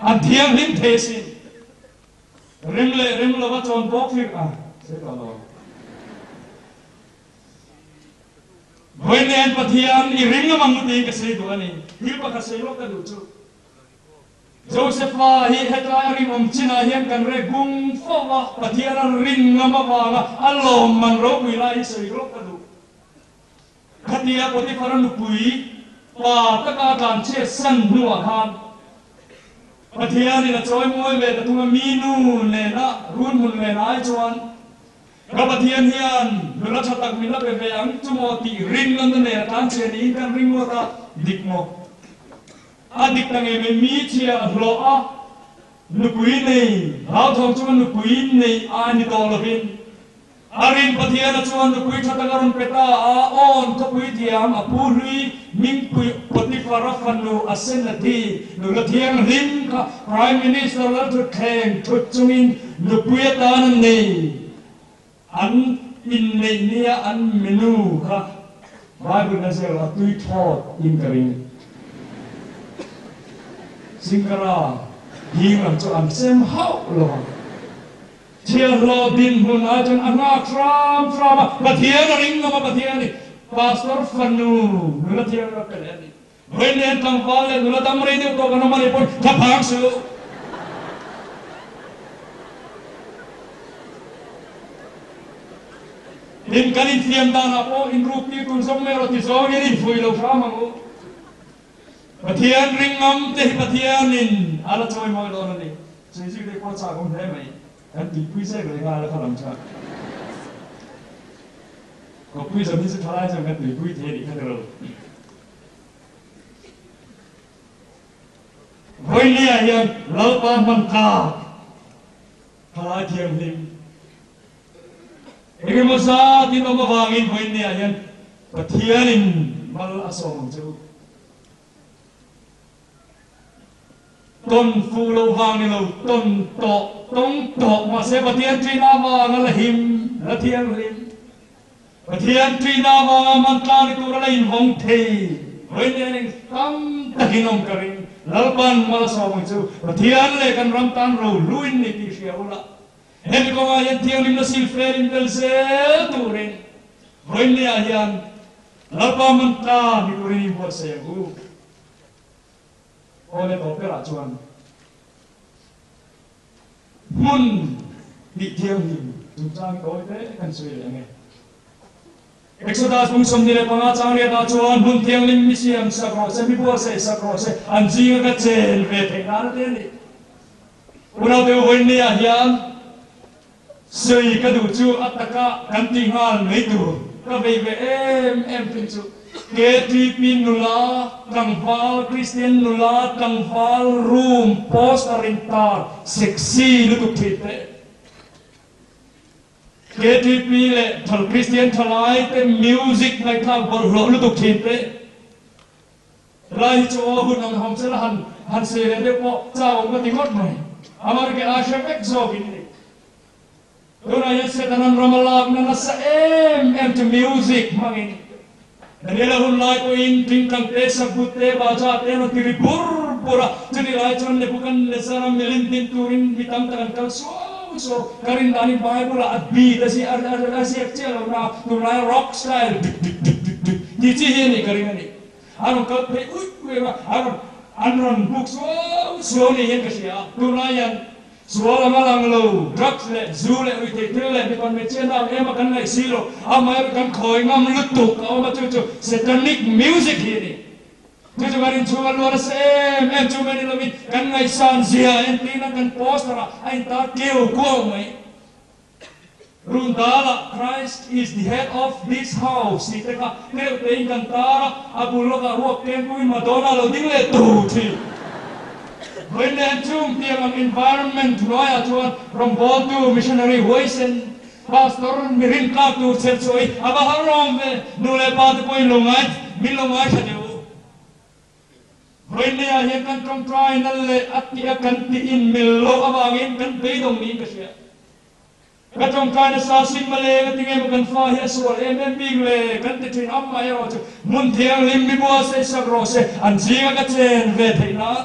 an thianghlim thei asin. Rem leh rem lova chawn bawk hi a sawi tawh lo. Vawiin Pathian i ring ngam ang u tiin ka sawi duh a ni. Thil pakhat sawi lawk ka duh chu. Josepha hi hetlai a rinawm chinah hian kan rek bung fo a, Pathian a rin ngam avanga a lawmman ropui lai hi sawi lawk ka duh. Khatia Potiphar-a nupui pa taka a tlanchhiat san hnuah khan Pathianin a chawimawi ve ta thung a, mi nu nena runhmun ven ai chuan ka Pathian hian nula tha tak min la pe ve ang chu maw tih rinna nen a tlanchhiat niin kan ring ngawt a, dik maw? A dik ta ngei mai, mi chhia hlawh a nupui nei hlauthawng chunga nupui nei a ni tawh lovin A rin Pathiana chuan nupui tha tak a rawn pe ta a, Awn khawpui thiam a pu hlui Mingpui Potiphar-a fanu Asenathi nula thianghlim kha Prime Minister Lalthutthleng thut chungin nupui atan a nei. An inneih nia an menu kha Bible na zir a tui thlawt in ka ring. Singkara hing lam chu an sem hauh lo ang. Thianghlo dinhmun ah chuan a nghak hram hram a, Pathian a ring ngam a, Pathian a ni. Pastor fanu nula thianghlim a pe leh a ni. Vawiin nen tlangval leh nula dam rei deuh tawh kan awm a nih pawhin tha phang suh. Tin, kan infiam danah pawh inruk tir tur zawng mai erawh ti zawngin infuih lo hram ang u. Pathian ring ngam te hi Pathianin a la chawimawi dawn a ni. Sawi zui te pawh chak awm hle mai. Kan tuipui zek leh nghal a kha lam chuan. Kawppui zawm hi chu thalai chuan kan tuipui thei a nih kha ka ro. Vawinia hian Lalpa hman tlak thalai thianghlim engemaw zat in awm avangin vawinia hian Pathianin mal a sawm ang che u. Tawn fuh loh vang ni lo, tawn tawh, tawng tawh, mahse Pathian ṭin avanga la him, la thianghlim. Pathian ṭihna avanga man tla ni tura la invawng thei vawiin nen eng tam takin awm ka ring. Lalpan malsawm ang chu Pathian leh kan ram tan ro hluin ni tih hria ula, hemi kawngah hian thianghlimna silfel in tel zel turin vawiin niah hian Lalpa man tla ni turin inbuatsaih ang u. Aw le tawp berah chuan hmun tih thianghlim chungchang tawi te kan sawi leh ang e. Exodus bung 25 chang riatah chuan hmun thianghlim mi siam sak rawh se, mi buatsaih sak rawh se, an zinga ka chen ve theih nan a ti a ni. Unau deuh vawiinniah hian sawi ka duh chu a taka kan tih nghal mai tur ka vei ve em em thung chu. KTP nula tlangval, Kristian nula tlangval room poster in tar sexy lutuk thin teh. KTP leh thal Kristian thalai te music ngaihthlak bawlhhlawh lutuk thin teh. Lai hi chu aw hun ang hawng chela han han sawi leh deuh pawh chau awm ka ti ngawt mai. America a hre vek zawk in ni. Tunah hian Setanan ram a lakna nasa em em chu music hmangin Daniela hun lai pawhin tingtang te, sakbut te, baja te an rawn ti ri bur bur a. Chutih lai chuan Nebuchadnezzar-a milin din turin mi tam tak an kal suau suau. Ka rin danin Bible-ah a beat a ziak chiah lo na, tunlaia rock style dik dik dik dik dik tih chi hi a nih ka ring a ni. A rawn kal phei uih uih a, a rawn an rawn buk suau suau ni hian ka hria a. Tunlai hian Sual anga lang lo, drugs leh zu leh ruihtheih thil leh mipa hmeichhia nau em a kan ngaih si lo, amaherawh kan khawi ngam lutuk a awm a, chu chu satanic music hi a ni. Chu chu kan inchhung a luar nasa em em chu mai ni lovin kan ngaihsan zia entirna kan poster ah a intar keu kuau mai. Rundala Christ is the head of this house tih te kha tleuh tein kan tar a, a bul lawkah ruak kengpuiin Madonna lo ding leh tur thin. Vawiin leh an chung tiang ang environment hnuaiah chuan rawngbawltu missionary huaisen pastor mi rintlak tur chher chhuah hi a va har awm ve, nu leh pa te pawhin lo ngai min lo ngaithla deuh u. Vawiin lehah hian kan tawngtaina leh a tih a kan tih inmil loh avangin kan beidawng niin ka hria. Ka tawngtaina sa sin male nga tinge maw kan fa hi a sual em em bik le kan ti thin amaherawh chu hmun thianghlim mi buatsaih sak rawh se an zinga ka chen ve theih nan.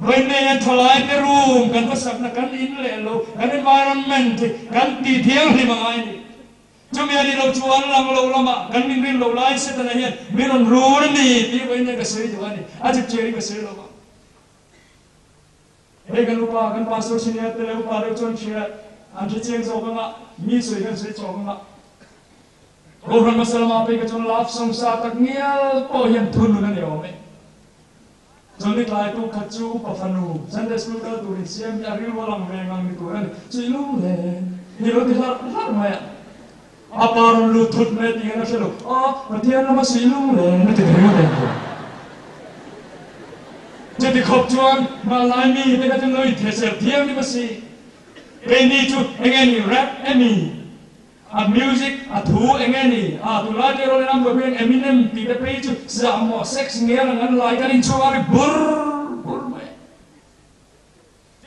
Vawiin leh hian thalai te room kan va sakna kan in leh lo kan environment hi kan tih thianghlim a ngai a ni. Chumi a nih loh chuan lang lo lamah kan min rin loh lai Setana hian min rawn run a ni tih vawiin hian ka sawi duh a ni. A chip chiarin ka sawi lo va. Hei kan upa, kan pastor senior te leh upa deuh chuan hria an hre chiang zawk anga, mi sawi hian sawi chawk anga. Kohhran hmasa lamah phei kha chuan love song sa tak ngial pawh hian thunun a ni awm e. Chawlhni tlai tu khat chu upa fanu Sunday school kal tur insiam hi a rilru a lang ve ngang ni tur a ni. Chui lung le ni lo ti hlarh hlarh mai a. A pa rawn lut thut mai a tih hian a hre lo. Aw, Pathian lama sui lung le na ti thei ngawt em tur. Chuti khawp chuan hmanlai mi te kha chu lo inthehserh thiam ni masi. Keini chu enge ni rap emi? A music, a thu eng nge ni? A tunlai te erawh in buaipui ang Eminem tih te phei chu zahmawh sex ngial ang an lai kan inchhung a ri bur bur mai.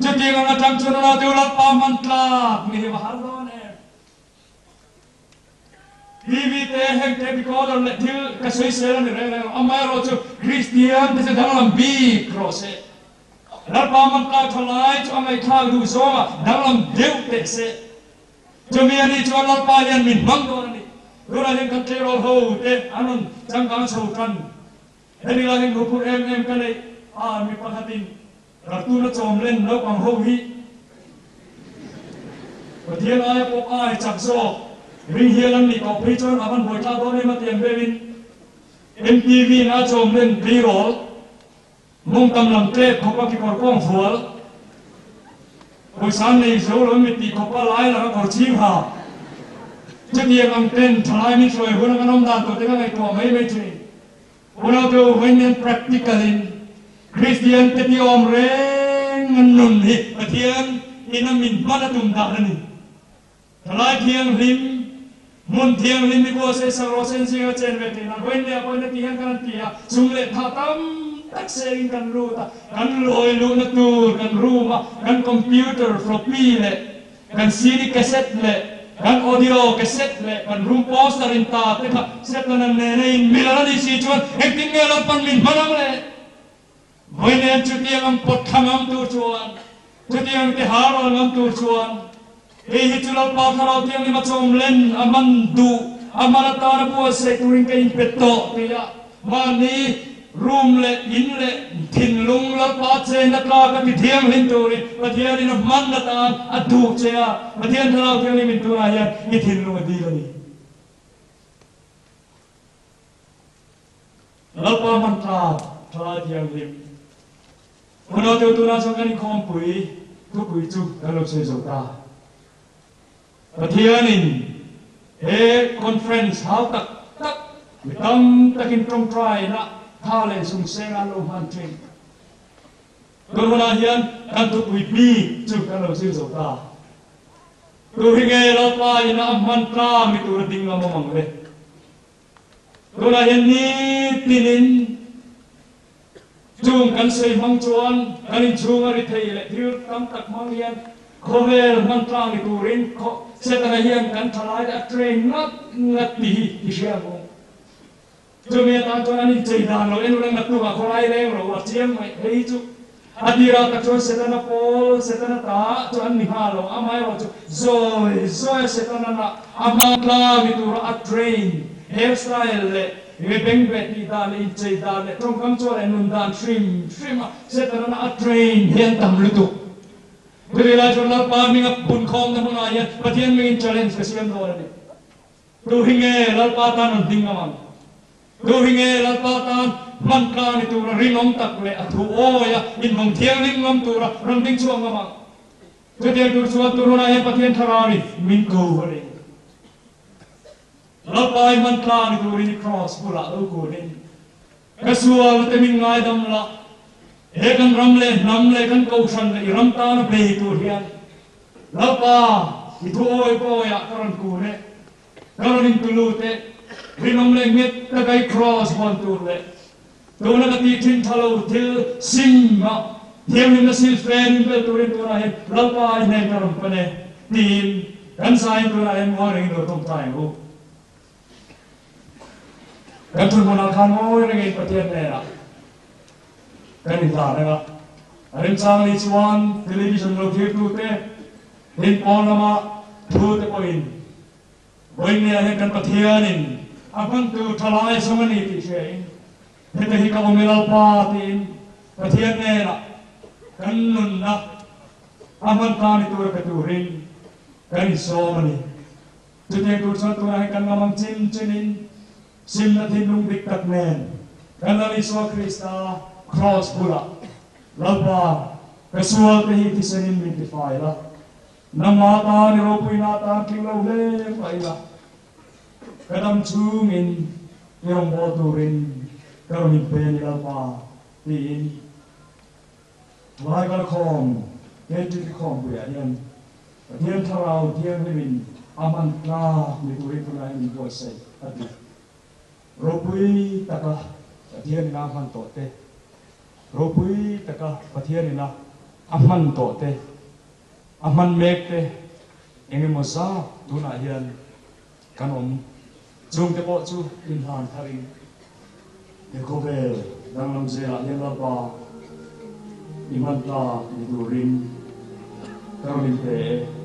Chutiang ang atang chuan a deuh lalpa hman tlak ni hi va har dawn em? TV te heng te recorder leh thil ka sawisel a ni reng reng lo, amaherawh chu Kristian te chu danglam bik rawh se. Lalpa hman tlak tha lai chu a ngaihthlak duh zawngah danglam deuh teh se. Chumi a nih chuan Lalpa hian min hmang dawn a ni. Tunah hian kan tleirawl ho te an rawn changkang chho tan. Hemi lai hian ruhphur em em ka neih a, mi pakhatin cartoon a chawm len naupang ho hi Pathian aia pawh ai chak zawk ring hial an nih tawh phei chuan a van buaithlak dawn em a ti ang deuhin MTV in a chawm len tleirawl Mawngtam lam tlep khawpa kekawr kawng fual, pawisa nei zo lo mit tih khawpa lai laka kawr chhing ha. Chutiang ang ten thalai min hruai hun a kan awm dan tur te ka ngaihtuah mai mai thin. Unau te u vawiin hian practical in Kristian te ti awm reng an nun hi Pathian in a min hman a tum dan a ni. Thalai thianghlim, hmun thianghlim hi buatsaih sak rawh sen zinga chen ve theih nan vawiin leh a pawina tih hian kan han ti a, sum leh tha tam tak sengin kan lut a, kan lawi luhna tur kan room a, kan computer floppy leh kan CD cassette leh. kan audio cassette leh kan room poster in ta te kha Setana nena in mil a ni si chuan engtin nge Lalpan min hman ang le? Vawiin chutiang ang pawt thla ngam tur chuan, chutiang te ha rawl ngam tur chuan, hei hi chu Lalpa Thlarau Thianghlim a chawm len a man duh, a man atana buatsaih turin ka inpet tawh tia mahni room leh in leh thinlung Lalpa chenna tlak a ti thianghlim turin Pathianin a hman atan a duh che a, Pathian Thlarau Thianghlim in tunah hian i thinlung a dil a ni. Lalpa hman tlak Thalai Thianghlim Unau teu tunah chuan kan inkhawmpui thupui chu kan lo sawi zo ta. Pathianin he conference hau tak tak mi tam takin tawngtaina tha leh zungseng an lo hman thin. Tun hunah hian kan thupui bik chu kan lo zir zo ta. Tu hi nge Lalpa ina a hman tlang ni tura ding ngam awm ang le? Tunah hian nitinin chung kan sawi hmang chuan kan inchhung a ri thei leh thil tam tak hmang hian khawvel hman tlang ni turin Setana hian kan thalai te a train ngat ngat tih hi i hria ang u. Chumi atan chuan an inchei dan lo en ula naktukah khawlai leng ro a chiang mai hei chu a tirah tak chuan Setana pawl Setana ta chu an ni nghal lo amaherawh chu zawi zawi a Setana lah a hma tlang ni tura a train hairstyle leh nge bengbeh tih dan leh inchei dan leh tawngkam chuan leh nun dan hrim hrim a Setana lah a train hi an tam lutuk. Chutih lai chuan Lalpa hminga punkhawmna hmunah hian Pathian hmingin challenge ka siam dawn a ni. Tu hi nge Lalpa tan rawn ding ngam ang? Tu hi nge Lalpa tan hman tla ni tura rinawm tak leh a thu awi a inhawng thianghlim ngam tura rawn ding chhuak ngam ang? Chutiang tur chuan turunah hian Pathian Thlarau-in min ko a ni. Lalpa i hman tla ni turin i kraws bulah lo kunin ka sual te min ngaidam la, he kan ram leh hnam leh kan kohhran leh i ram tana bei tur hian Lalpa, i thu awi pawiah ka rawn kun e, ka rawn intu lut e, rinawm leh nghet taka i kraws hawn tur leh tuna ka tih thin tha lo thil sim a thianghlimna sil fen in bel turin tunah hian Lalpa i hnen ka rawn pan e, tiin kan zaiin tunah hian muang rengin lo tawngtai ang u. Kan thunhmunah khan ngawi rengin Pathian hnenah kan inhlan reng a. A remchang ni chuan television lo thirtute, tin pawn lama thute pawhin vawinia hian kan Pathianin a hmantu thalai zawng a ni tih hriain heta hi ka awm i Lalpa tiin Pathian hnenah kan nunna a hman ta ni tura pe turin kan insawm a ni. Chutiang tur chuan tunah hian kan ngamang chin chinin simna thinlung dik tak nen kan Lal Isua Krista kraws bulah, Lalpa, ka sual te hi thisenin min tifai la, nangmah atan i ropuina atan tling lo hle mah ila, ka dam chungin i rawngbâwl turin ka rawn inpe a ni Lalpa, tiin Lai kalkhawm KTP khawmpuiah hian Pathian Thlarau Thianghlimin a hman tlak ni turin tunah hian min buatsaih a ti. Ropui taka Pathian ina a hman tawh te, ropui taka Pathian ina a hman tawh te, a hman mek te eng emaw zat tunah hian kan awm. Chungte pawh chu inhlan tharin he khawvel danglam zelah hian Lalpa i hman tlak ni turin ka rawn inpe e.